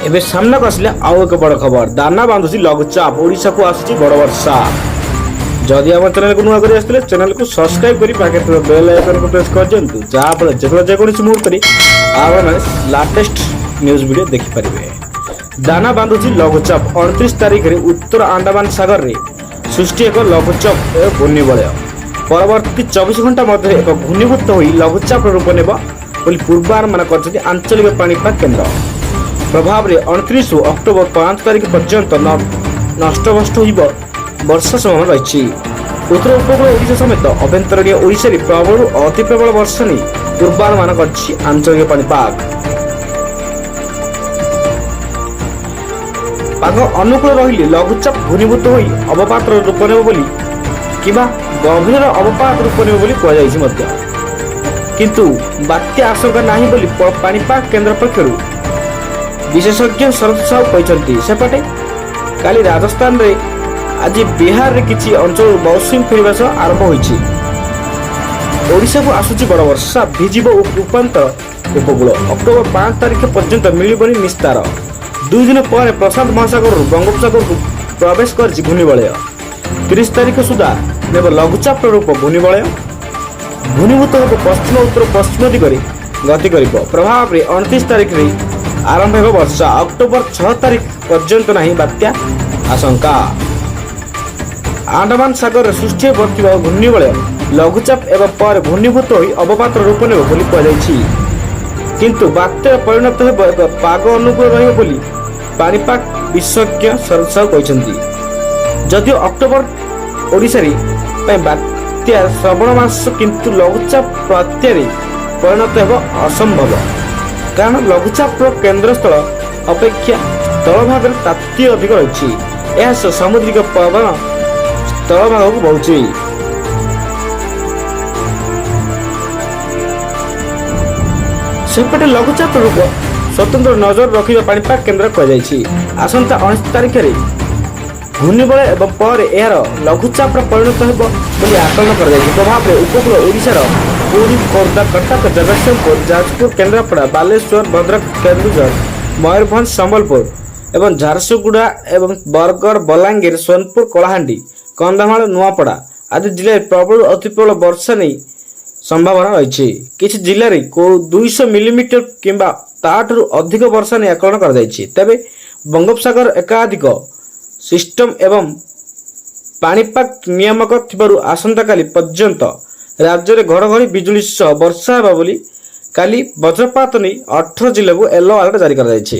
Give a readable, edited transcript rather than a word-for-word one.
ଏବେ ସାମ୍ନାକୁ ଆସିଲେ ଆଉ ଏକ ବଡ଼ ଖବର। ଦାନା ବାନ୍ଧୁଛି ଲଘୁଚାପ, ଓଡ଼ିଶାକୁ ଆସୁଛି ବଡ଼ ବର୍ଷା। ଯଦି ଆମ ଚ୍ୟାନେଲକୁ ନୂଆ କରି ଆସିଥିଲେ, ଚ୍ୟାନେଲକୁ ସବସ୍କ୍ରାଇବ୍ କରି ପାଖରେ ଥିବା ବେଲ୍ ଆଇକନକୁ ପ୍ରେସ୍ କରିଦିଅନ୍ତୁ, ଯାହାଫଳରେ ଯେତେବେଳେ ଯେକୌଣସି ମୁହୂର୍ତ୍ତରେ ଆପଣମାନେ ଲାଟେଷ୍ଟ ନ୍ୟୁଜ୍ ଭିଡ଼ିଓ ଦେଖିପାରିବେ। ଦାନା ବାନ୍ଧୁଛି ଲଘୁଚାପ। 29 ତାରିଖରେ ଉତ୍ତର ଆଣ୍ଡାମାନ ସାଗରରେ ସୃଷ୍ଟି ଏକ ଲଘୁଚାପ ଓ ଘୂର୍ଣ୍ଣିବଳୟ ପରବର୍ତ୍ତୀ 24 ଘଣ୍ଟା ମଧ୍ୟରେ ଏକ ଘୂର୍ଣ୍ଣିବୃତ୍ତ ହୋଇ ଲଘୁଚାପର ରୂପ ନେବ ବୋଲି ପୂର୍ବାନୁମାନ କରିଛନ୍ତି ଆଞ୍ଚଳିକ ପାଣିପାଗ କେନ୍ଦ୍ର। ପ୍ରଭାବରେ 29ରୁ ଅକ୍ଟୋବର 5 ତାରିଖ ପର୍ଯ୍ୟନ୍ତ ନଷ୍ଟଭ୍ରଷ୍ଟ ହୋଇବ ବର୍ଷା ସମ୍ଭାବନା ରହିଛି। ଉତ୍ତର ଉପକୂଳ ଓଡ଼ିଶା ସମେତ ଅଭ୍ୟନ୍ତରୀଣ ଓଡ଼ିଶାରେ ପ୍ରବଳରୁ ଅତି ପ୍ରବଳ ବର୍ଷା ନେଇ ପୂର୍ବାନୁମାନ କରିଛି ଆଞ୍ଚଳିକ ପାଣିପାଗ। ପାଗ ଅନୁକୂଳ ରହିଲେ ଲଘୁଚାପ ଘନୀଭୂତ ହୋଇ ଅବପାତର ରୂପ ନେବ ବୋଲି କିମ୍ବା ଗଭୀର ଅବପାତ ରୂପ ନେବ ବୋଲି କୁହାଯାଇଛି ମଧ୍ୟ। କିନ୍ତୁ ବାତ୍ୟା ଆଶଙ୍କା ନାହିଁ ବୋଲି ପାଣିପାଗ କେନ୍ଦ୍ର ପକ୍ଷରୁ ବିଶେଷଜ୍ଞ ଶରତ ସାହୁ କହିଛନ୍ତି। ସେପଟେ କାଲି ରାଜସ୍ଥାନରେ, ଆଜି ବିହାରରେ କିଛି ଅଞ୍ଚଳରୁ ମୌସୁମୀ ଫେରିବା ସହ ଆରମ୍ଭ ହୋଇଛି। ଓଡ଼ିଶାକୁ ଆସୁଛି ବଡ଼ ବର୍ଷା, ଭିଜିବ ଉପାନ୍ତ ଉପକୂଳ। ଅକ୍ଟୋବର 5 ତାରିଖ ପର୍ଯ୍ୟନ୍ତ ମିଳିବନି ନିସ୍ତାର। 2 ଦିନ ପରେ ପ୍ରଶାନ୍ତ ମହାସାଗରରୁ ବଙ୍ଗୋପସାଗରକୁ ପ୍ରବେଶ କରିଛି ଘୂର୍ଣ୍ଣିବଳୟ। 30 ତାରିଖ ସୁଦ୍ଧା ନେବ ଲଘୁଚାପର ରୂପ। ଘୂର୍ଣ୍ଣିବଳୟ ଘନୀଭୂତ ହେବ, ପଶ୍ଚିମ ଉତ୍ତର ପଶ୍ଚିମ ଦିଗରେ ଗତି କରିବ। ପ୍ରଭାବରେ 29 ତାରିଖରେ ଆରମ୍ଭ ହେବ ବର୍ଷା। ଅକ୍ଟୋବର 6 ତାରିଖ ପର୍ଯ୍ୟନ୍ତ ନାହିଁ ବାତ୍ୟା ଆଶଙ୍କା। ଆଣ୍ଡାମାନ ସାଗରରେ ସୃଷ୍ଟି ହେଉଥିବା ଘୂର୍ଣ୍ଣିବଳୟ ଲଘୁଚାପ ଏବଂ ପରେ ଘନୀଭୂତ ହୋଇ ଅବପାତର ରୂପ ନେବ ବୋଲି କୁହାଯାଇଛି। କିନ୍ତୁ ବାତ୍ୟାରେ ପରିଣତ ହେବ ଏକ ପାଗ ଅନୁକୂଳ ରହିବ ବୋଲି ପାଣିପାଗ ବିଶେଷଜ୍ଞ ଶରତ ସାହୁ କହିଛନ୍ତି। ଯଦିଓ ଅକ୍ଟୋବର ଓଡ଼ିଶାରେ ପାଇଁ ବାତ୍ୟା ଶ୍ରବଣ ମାସ, କିନ୍ତୁ ଲଘୁଚାପ ବାତ୍ୟାରେ ପରିଣତ ହେବ ଅସମ୍ଭବ। କାରଣ ଲଘୁଚାପର କେନ୍ଦ୍ରସ୍ଥଳ ଅପେକ୍ଷା ସ୍ଥଳଭାଗରେ ତାତି ଅଧିକ ରହିଛି। ଏହା ସହ ସାମୁଦ୍ରିକ ପବନ ସ୍ଥଳଭାଗକୁ ବହୁଛି। ସେପଟେ ଲଘୁଚାପ ରୂପ ସ୍ୱତନ୍ତ୍ର ନଜର ରଖିବା ପାଣିପାଗ କେନ୍ଦ୍ର କୁହାଯାଇଛି। ଆସନ୍ତା 29 ତାରିଖରେ ଘୂର୍ଣ୍ଣିବଳୟ ଏବଂ ପରେ ଏହାର ଲଘୁଚାପର ପରିଣତ ହେବ ବୋଲି ଆକଳନ କରାଯାଇଛି। ପ୍ରଭାବରେ ଉପକୂଳ ଓଡ଼ିଶାର ପୁରୀ, ଖୋର୍ଦ୍ଧା, କଟକ, ଜଗତସିଂହପୁର, ଯାଜପୁର, କେନ୍ଦ୍ରାପଡ଼ା, ବାଲେଶ୍ୱର, ଭଦ୍ରକ, କେନ୍ଦୁଝର, ମୟୂରଭଞ୍ଜ, ସମ୍ବଲପୁର ଏବଂ ଝାରସୁଗୁଡ଼ା ଏବଂ ବରଗଡ଼, ବଲାଙ୍ଗୀର, ସୋନପୁର, କଳାହାଣ୍ଡି, କନ୍ଧମାଳ, ନୂଆପଡ଼ା ଆଦି ଜିଲ୍ଲାରେ ପ୍ରବଳରୁ ଅତିପ୍ରବଳ ବର୍ଷା ନେଇ ସମ୍ଭାବନା ରହିଛି। କିଛି ଜିଲ୍ଲାରେ କେଉଁ 200 ମିଲିମିଟର କିମ୍ବା ତାଠାରୁ ଅଧିକ ବର୍ଷା ନେଇ ଆକଳନ କରାଯାଇଛି। ତେବେ ବଙ୍ଗୋପସାଗର ଏକାଧିକ ସିଷ୍ଟମ ଏବଂ ପାଣିପାଗ ନିୟାମକ ଥିବାରୁ ଆସନ୍ତାକାଲି ପର୍ଯ୍ୟନ୍ତ ରାଜ୍ୟରେ ଘଡ଼ଘଡ଼ି ବିଜୁଳି ସହ ବର୍ଷା ହେବ ବୋଲି କାଲି ବଜ୍ରପାତ ନେଇ 18 ଜିଲ୍ଲାକୁ ୟେଲୋ ଆଲର୍ଟ ଜାରି କରାଯାଇଛି।